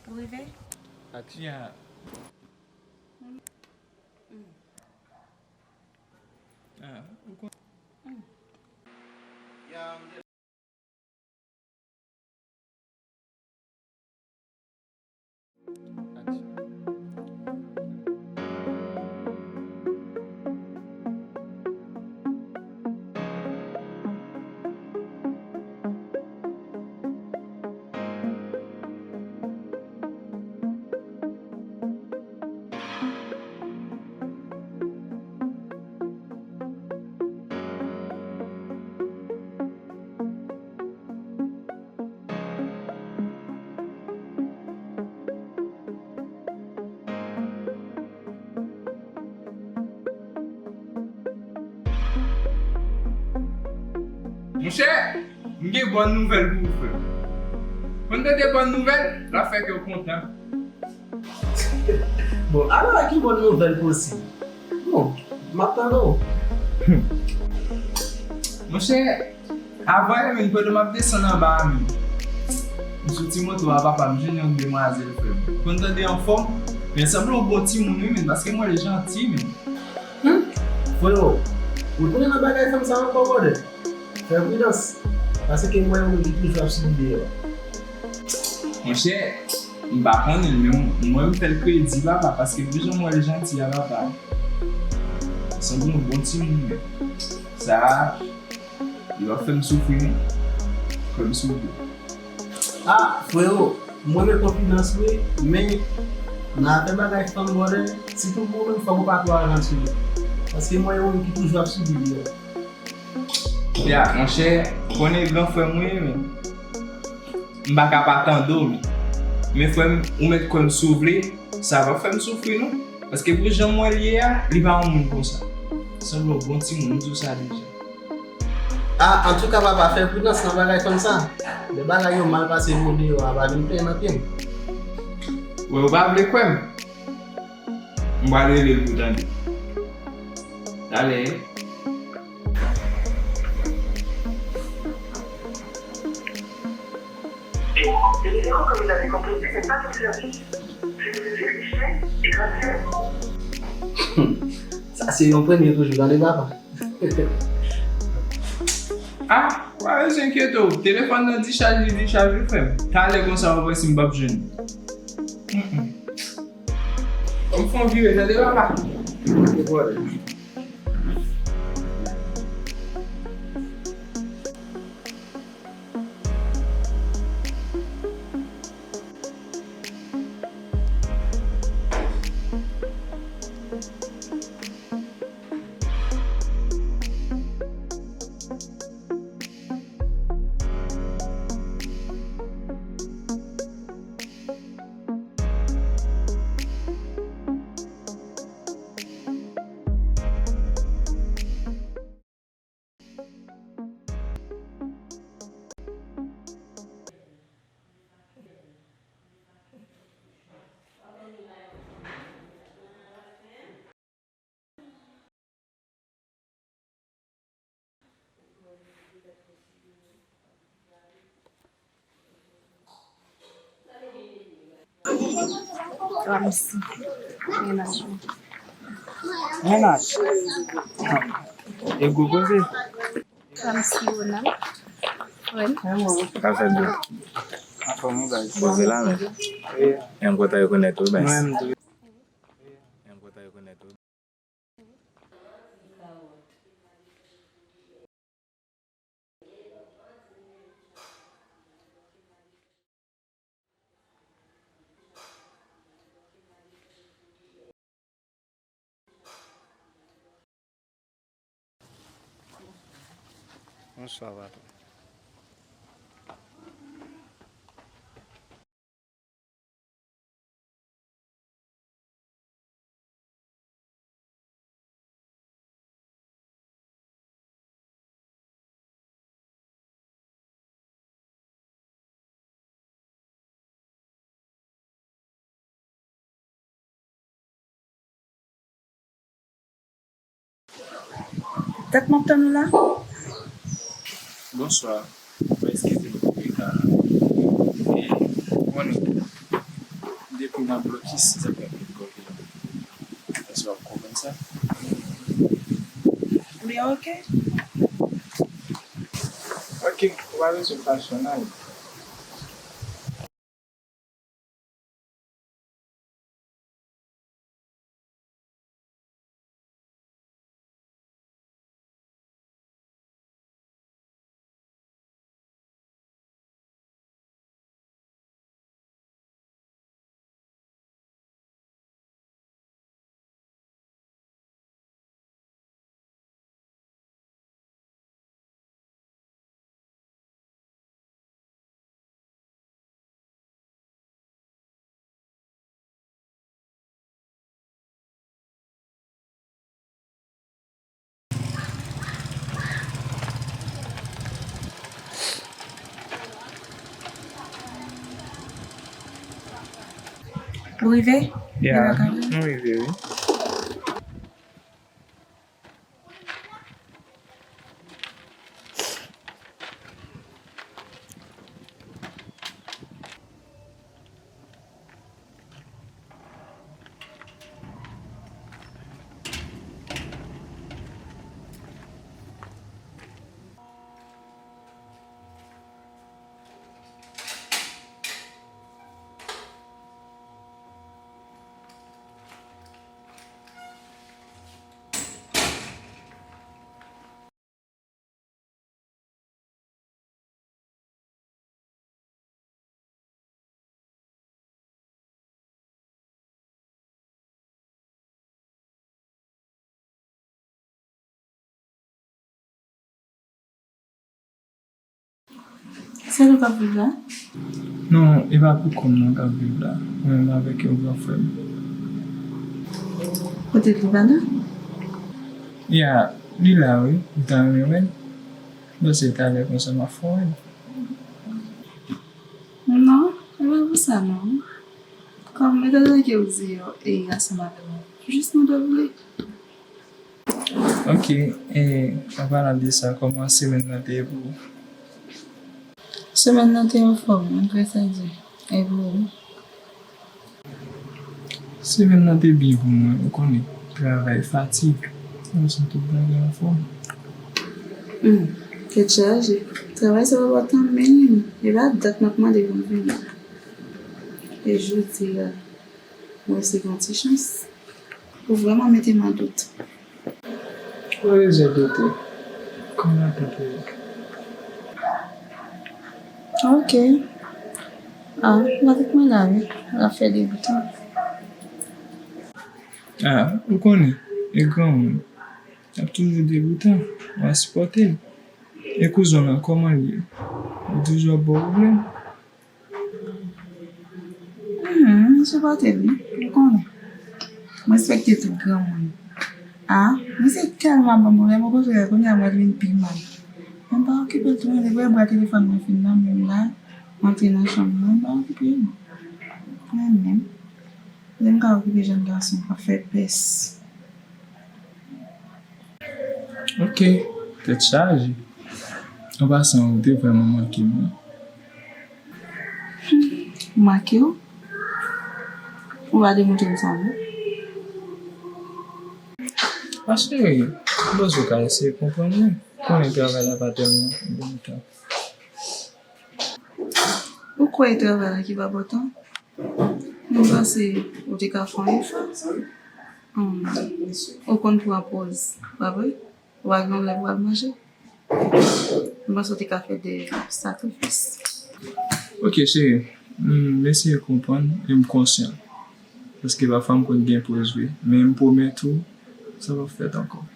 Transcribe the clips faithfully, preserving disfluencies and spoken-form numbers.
Ou rive? Aksyon. Yeah. Mm. Ah, ou kon- Monchè, m gen bòn nouvèl pou ou, frè m. Konn tande bòn nouvèl, l ap fè kè w kontan. Bon, alò, ki bòn nouvèl posib? Bon, m ap tande w. Monchè, avan yè menm, pandan m ap desann anba a menm, m sou ti moto a papa m, jwenn yon demwazèl, frè m. Konn tande anfòm, men sanble yon bon timoun wi menm, paske m wè l janti menm. Hmm? Frero, ou tounen nan bagay fanm sa ankò, brother? Fè pridans, paske m wè yon moun ki toujou ap sibi deyò. Monchè, m pa konnen l, men m, mwen m fè l kredi, papa, paske pou jan m wè l janti a, papa, sanble yon bon timoun, men sa a, li p ap fè m soufri, non. Fè m soufri. Ah, frero, m renmen konfidans wi, men nan afè bagay fanm, brother, sitou pou ou menm, fòk ou pa twò avanse, paske m wè yon moun ki toujou ap sibi deyò. Ya, monchè, ou konnen gran frè m ou ye, men m pa ka pa tande w, men. Men frè m, ou mèt kwè m si w vle, sa p ap fè m soufri, non. Paske pou jan m wè l ye a, li pa yon moun konsa. Sanble yon bon timoun, m di w sa deja. Ah, antouka, papa, fè pridans nan bagay fanm sa. Lè bagay yo mal pase pou ou deyò a, pa vin plenn nan pye m. Wè, ou pa vle kwè m? M pral rele l pou tande. Talè. Le numéro que vous avez composé n'est pas en service. Veuillez le vérifier et rappeler. Sa se yon premye toujou, tande papa. Ah, pa bezwen enkyete w. Telefòn nan dichaj, li dichaj wi, frè m. Talè konsa, w ap wè si m p ap jwenn. Mm, mm. Ban m fè yon vire, tande papa. Ok, brother. Ramsi. Mennaj mwen. Mennaj. E gwo koze. Ramsi Ronald. Frè m. Sa fè di. Anfòm ou guys. Poze la men. M kontan rekonèt ou guys. Mwen menm tou. M kontan rekonèt ou. Bonswa, patwon. Dat m ap tann ou la. Bonswa. Mwen eskize m pou reta. E, Konnen, depi nan blokis, se sa k ap vin kòve la. Èske w ap konprann sa? Li oke? Oke, ou pa bezwen fache w, n ale. Ou rive? Ya, nou rive, wi. Sèl ou k ap viv la? Non, e pa pou kò m non k ap viv la. Mwen menm avèk yon gran frè m. Kote l, li pa la? Ya, li la wi, li ta renmen wè l. M panse talè konsa m ap fè w wè l. Non, e pa pou sa non. Kòm etan donne ke ou di yo e ansanm avè mwen, jis mande w vle. Ok, e an palan de sa, kòman semèn nan te ye pou ou? Semèn nan te anfòm, malgre sa di. E pou ou? Semèn nan te byen pou mwen, ou konnen, travay, fatig, m santi tout bagay anfòm. Hmm, tèt chaje. Travay sa pa pòtan menm. E pa dat m ap mande pou m vini. E jodi a, mwen se yon ti chans. Ou vrèman mete m an dout. Ou pa bezwen doute. Kòman tèt ou ye? Ok. Ah, matant mwen la wi. L ap fè degoutan. Ah, ou konnen, e granmoun. L ap toujou degoutan. W a sipòte l. E kouzen w lan, kòman l ye? Li toujou ap ba w pwoblèm? Hmm, m sipòte l wi, ou konnen. M respekte tout granmoun. Ah, misye tèlman ban m pwoblèm, okontrè, kounye a m wè l vin pi mal. Men m pa okipe l tou non, depi w wè bra telefòn mwen fin nan men m la, m antre nan chanm mwen, m pa okipe l. Mwen menm, lè m ka okipe jèn gason k ap fè pès. Ok, tèt chaje. An pasan, ou te vrèman manke m wi. Manke w? Ou pa demontre m sa vre? Ma chérie, m panse w ka eseye konprann mwen. Konnen travay la pa tèlman enpòtan. Ou kwè e travay la ki pa enpòtan? Mwen panse ou te ka fè yon efò. Hmm, ou konn pran pòz, pa vre? Ou al nan lè pou al manje. Mwen panse w te ka fè de sakrifis. Ok, cheri. M eseye konprann e m konsyan. Paske pafwa m konn gen pòz vre. Men m pwomèt ou, sa p ap fèt ankò.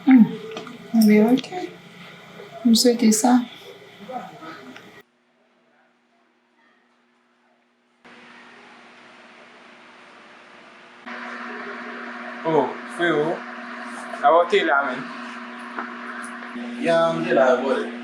Hmm. Ebyen, ok. M swete sa. Oh, frewo. Avan w te la, menm. Ya, m te la, brother.